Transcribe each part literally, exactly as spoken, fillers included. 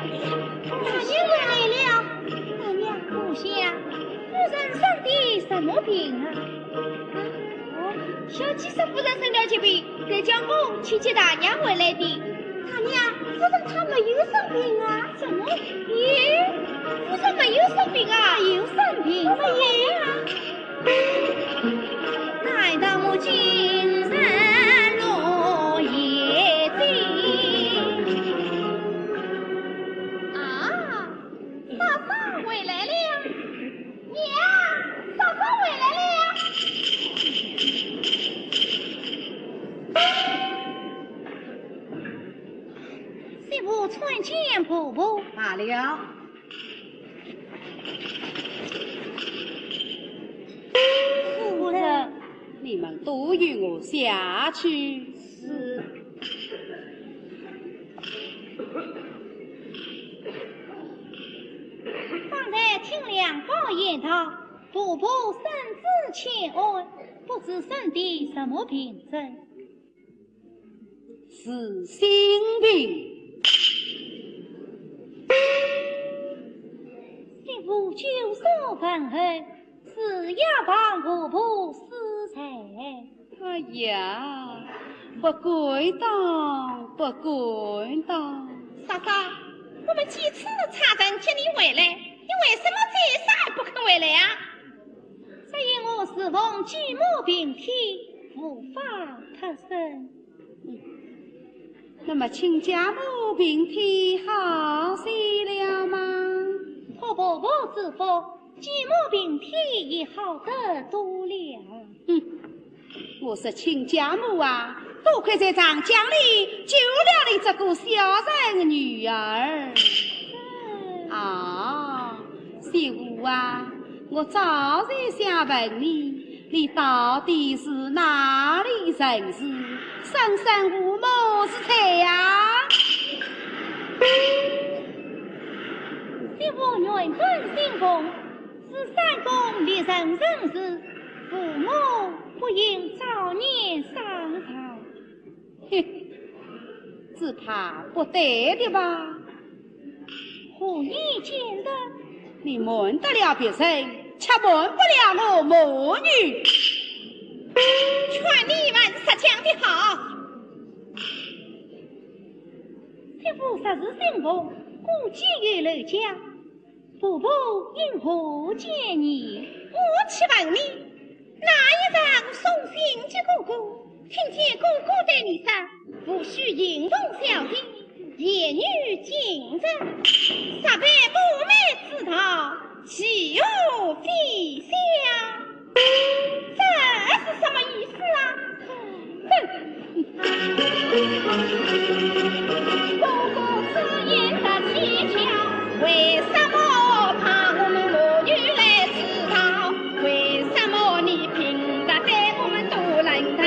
大娘回来了。大娘。我想，夫人生的什么病啊？哦，小姐说夫人生了疾病，才叫我去接大娘回来的。大娘，夫人她没有生病啊。什么？咦，夫人没有生病啊？没有生病。没有啊。难道我今生落叶归？啊，嫂嫂回来了。娘，嫂嫂回来了。媳妇参见婆婆。罢了。 夫人。你们都与我下去。是。方才听梁宝言道，婆婆身子欠安，不知生的什么病症？ 是心病。媳妇久所问候，是要帮婆婆施财。哎呀，不敢当，不敢当。嫂嫂，我们几次差人接你回来，你为什么这一次还不肯回来啊？只因我时逢寂寞病体，无法脱身。 那么亲家母病体好些了吗？托婆婆之福，寂寞病体已好得多了。嗯，我说亲家母啊，多亏在长江里救了你这个小人女儿。啊，媳妇啊，我早就想问你， 你到底是哪里人氏？生身父母是谁呀？媳妇原本姓洪，是山东历城人氏，父母不幸早年丧亡。 哼，只怕不对的吧？何以见得？你瞒得了别人，却瞒不了我母女。劝你们实讲的好。媳妇实是姓洪，故居于楼家。 婆婆因何见你？我且问你，那一日送信给哥哥，听见哥哥对你说，无需迎风小姐，言语尽真，实配不昧之道，岂有非相？这是什么意思啊？ 哼！哥哥此言得蹊跷，为什么怕我们母女来知道？为什么你平日对我们都冷淡？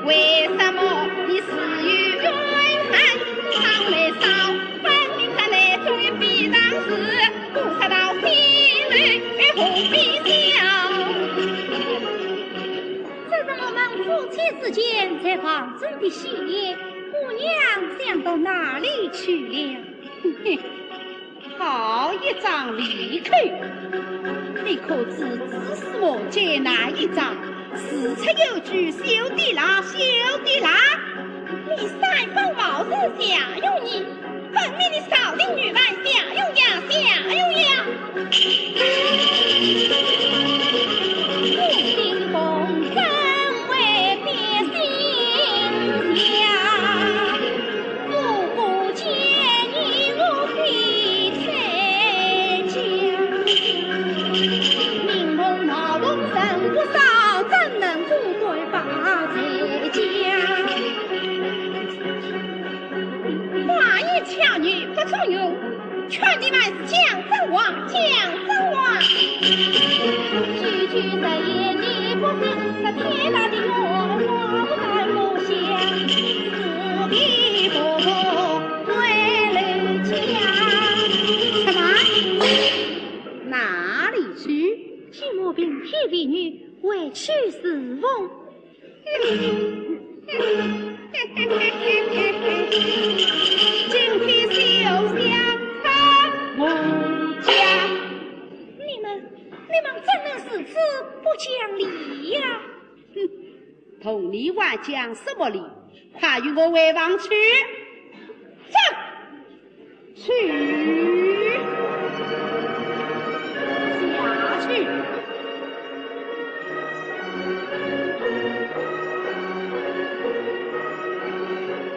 为什么你时有怨恨常眉梢？分明在内中有非常事，不说到心里，何必讲？ 这是我们夫妻之间在房中的戏言，姑娘想到哪里去了？哼，好一张利口！你可知子时我见那一张，事出有据，休得赖，休得赖！你三番冒认小女儿， 分明你少林女犯夏油呀，夏油呀！我姓洪，怎会变心呀？哥哥见你我非在家，名同貌同人不少，怎能不敢把在家？ 花言巧语不中用，劝你们是讲真话，讲真话。句句实言你不信，这天大的冤枉，我不敢不相信。死的婆婆回楼家。什么？哪里去？寂寞病体未愈，回去侍奉。 今天休想逃讲什么哩？快与我回房去。走，去，下去。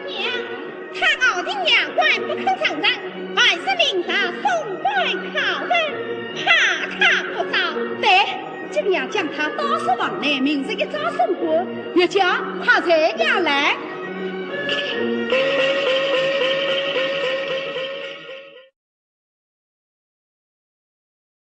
娘，他咬定娘官不肯承认，还是明朝送官考问，怕他不招。对， 今夜将他打入房内，明日一早升官，越讲还在娘来。